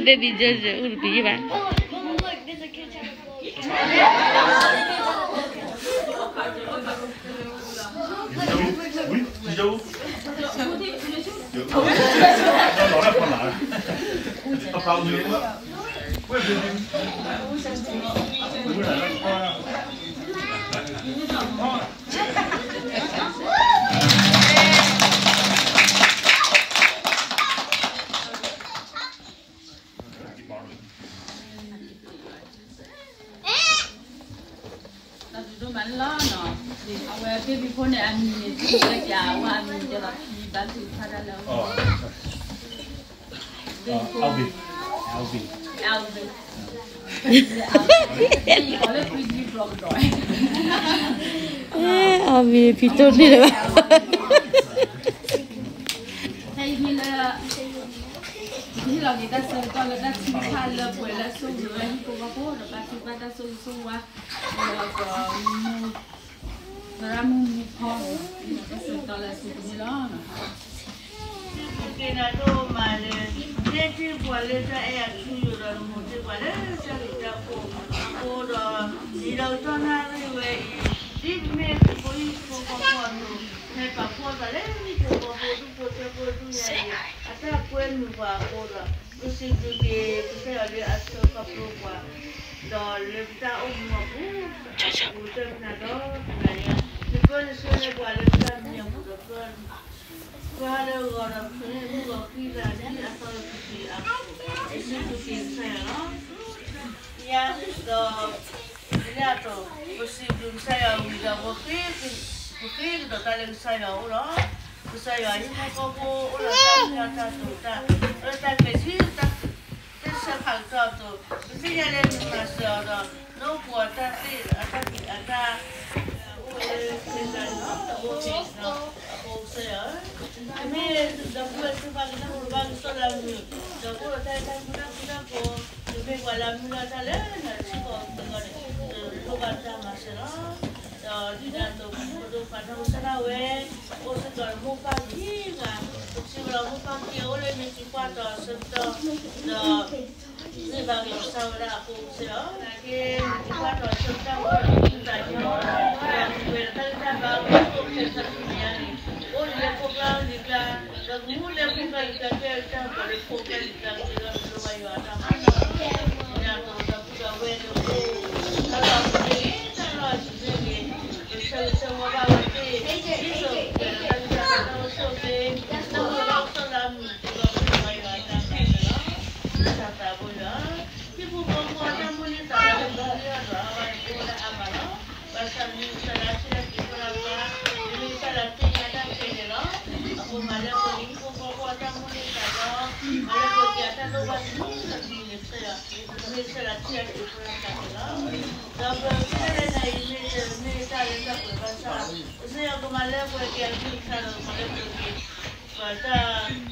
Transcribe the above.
Baby Jojo အိၣ်တပံၤဘၣ်. Thank you, Lord. အဝဲ baby ဖိန့ၣ် အမံၤန့ၣ် သုကတဲပၠး အဝဲအမံၤဒ်သိး ခံဘါထုကဖၣ်တၢ်လၢ Alvin, Alvin, Alvin. Alvin ဖံတိၢ်န့ၣ်လၢၤဘၣ်. ဖဲအံၤမ့ၢ်လၢ ဟ့ၣ်လီၤက့ၤတၢ်ဆၢကတီၢ်လၢတၢ်ထုကဖၣ်လၢပှဲၤလၢအဆိၣ်ဂ့ၤဝဲဟံၣ်ဖိဃီဖိဒီး ဘါထုကဖၣ်တၢ်ဆိၣ်ဂ့ၤဆိၣ်ဝါ ဒီးပမိၢ် သရၣ်မုၣ်မုၢ်ဖီ တၢ်ဆၢကတီၢ်လၢအဆိကတၢၢ်န့ၣ်လီၤ. က့ၤနၤဒိၣ်မးလၢ နမ့ၢ်တ့ၢ်ပှၤလၢတၢ်အဲၣ်အထူအယိာ်ဒီး နမိၢ်တ့ၢ်ပှၤလၢတၢ်လၤတၢ်ကပီၤအဃိဒီး ဒ်သိးကတီၢ်နၣ်ရံၣ်ဝဲအံၤ ဒ်ပမ့ၢ်သုးဖိဟံၣ်ဖိဃီဖိအသိး နပာ်ဖှိၣ်သးလၢဟံၣ်ဖိဃီဖိဒူၣ်ဖိထၢဖိဒူၣ်ညါအံၤ အတၢ်ကွဲမုာ်ပှၤအဃိဒီး ပစံးဘျုးက့ၤကစၢ်ယွၤလၢအဆှၢခီဖျိပှၤ ဒီးလၢပတၢ်အိၣ်မူအပူၤ ပူၤတၢၢ်ပနၤဒီးတနၤညါ နပၢနဆှၢလၢပှၤလၢပတၢ်မံအပူၤဒီးပၢ ပၢ်လၢအဂီၤဒီး ပဃ့မုၢ်ဂီၤဃံသးဒ်အသီတပူၤဃံအပူၤ ပစံးဘျုးက့ၤကစၢ်ယွၤလီၤ. ယၤဒီး လၢအတီၢ် ပစံးဘျုးကစၢ်ယွၤဝံၤဒီး ပဃ့ကဒီးတၢ်လၢကစၢ်ယွၤအအိၣ်လီၤ. ကစၢ်ယွၤဟံၣ်ဖိဃီဖိအိၣ်ဒီးတၢ်မ့ၢ်တၢ်တီတၢ် လၢတၢ်ကဲဆံ တၢ်ဆၢဖးကတီၢ်အသိး ပသ့ၣ်ညါလၢနမၤစၢၤအီၤဒီး နအိၣ်ဃုာ်အတၢ်သ့ၣ်အတၢ်ဖံးအတၢ် အိၣ်လၢသ့ၣ်တၢ်န့ၣ်လီၤ. အဃိကစၢ်ယွၤဧၢ, အမ့ၢ်ဒီပုၢ်ဝဲၢ်သ့ၣ်တဖၣ်ကနၢ်ဟူဘၣ်ကစီၣ်လၢအမုာ် ဒီးကအိၣ်ဒီးတၢ်အဲၣ်တၢ်ကွံတၢ်ဃူတၢ်ဖိး ကမ့ၢ်ပှၤလၢအမုၢ်လၢ်တၢ်လၢနၤထံကီၢ်အဂီၢ်န့ၣ် တလိၣ်ဘၣ်တၢ်မၤစၢၤလီၤ. ဒီးဒ်န့ၣ်အသိး ပဒိၣ်ခွါနီၢ်ကစၢ်ဒၣ်ဝဲ အိၣ်စ့ၢ်ကီးဒီးမိၢ်ပၢ်ခံဂၤ ပစံးဝဲလီၤ မိၢ်ပၢ်ခံဂၤအိၣ်လၢမ့ၢ်က့ၤကွၢ်တီၤအဆၢကတီၢ် ဒီး မ့ၢ်ဘၣ်က့ၤကစၢ်ဝဲဒၣ်အဖိကစၢ်ယွၤ နာ်က့ မ့ၢ်က့ၤကွၢ်တီၤအဆၢကတီၢ်အိၣ်ဒီးသူၣ်သးညီ ဒီးပှဲၤဒီးတၢ်ဂံၢ်တၢ်ဘါအိၣ်ဖဲတၢ်သ့ၣ်ညါန့ၣ် အိၣ်လၢဖိကျါလံၤကျါ ဒီးကမူလၢဖိကျါလံၤကျါ ကဲတၢ်ပှၤလၢဖိကျါလံၤကျါ ကသ့ဒီးလိၣ်ဘၣ်ယွၤအတၢ်မၤစၢၤ ဒ်န့ၣ်အသိးဒီပုၢ်ဒီဝဲၢ်လၢအိၣ် တၢ်လီၢ်အပူၤမ့ၢ်ဂ့ၤ တၢ်လီၢ်အဆံးမ့ၢ်ဂ့ၤ ပဆၢဂ့ၤဆၢဝါဘၣ်ဝဲသ့ၣ် ဒ်သိးပှဲၤဒီးတၢ်ဂံၢ်တၢ်ဘါတၢ်အိၣ်ဆူၣ်အိၣ်ချ့ တၢ်အိၣ်ဒီးကစီၣ်လၢအမုာ် ဒ်သိးပလိၣ်ဘၣ်ယွၤအတၢ်မၤစၢၤလီၤ. တၢ်သးဘိယွၤ ဟံၣ်ဖိဃီဖိအတၢ်မိၣ်န့ၢ်သးလၢပဂံၢ်အီၤဒီးအါဘၣ်န့ၣ် ပအိၣ်ဝဲဒၣ်အါမးလီၤ. ဘၣ်ဆၣ်မ့ၢ်ကစၢ်လၢအဆံးလၢပျံၤဖိလၢ်ကျါ မ့ၢ်ကစၢ်လၢအသ့ၣ်ညါတၢ်ခဲလၢာ်လီၤ. အဃိမၤလၢပှဲၤဟံၣ်ဖိဃီဖိအတၢ်မိၣ်န့ၢ်သးဒီး မၤလၢပှဲၤက့ၤအတၢ်လိၣ်ဘၣ်တမံၤမံၤန့ၣ် ကစၢ် ဒီး ပမ့ၢ်ဆၢဒီးထံၣ်အီၤတက့ၢ်ဖိတၢ်ကဲလီၤ. ဒီးပကတဲလဲၣ်န့ၣ် အံၤမ့ၢ်တမ့ၢ်တၢ်လၢတၢ်ပှဲၤဘၣ်ဆၣ်, ကစၢ်ယွၤကမၤလၢပှဲၤက့ၤအကလုၢ်ကထါဒီးကမၤလၢပှဲၤက့ၤ ပတၢ်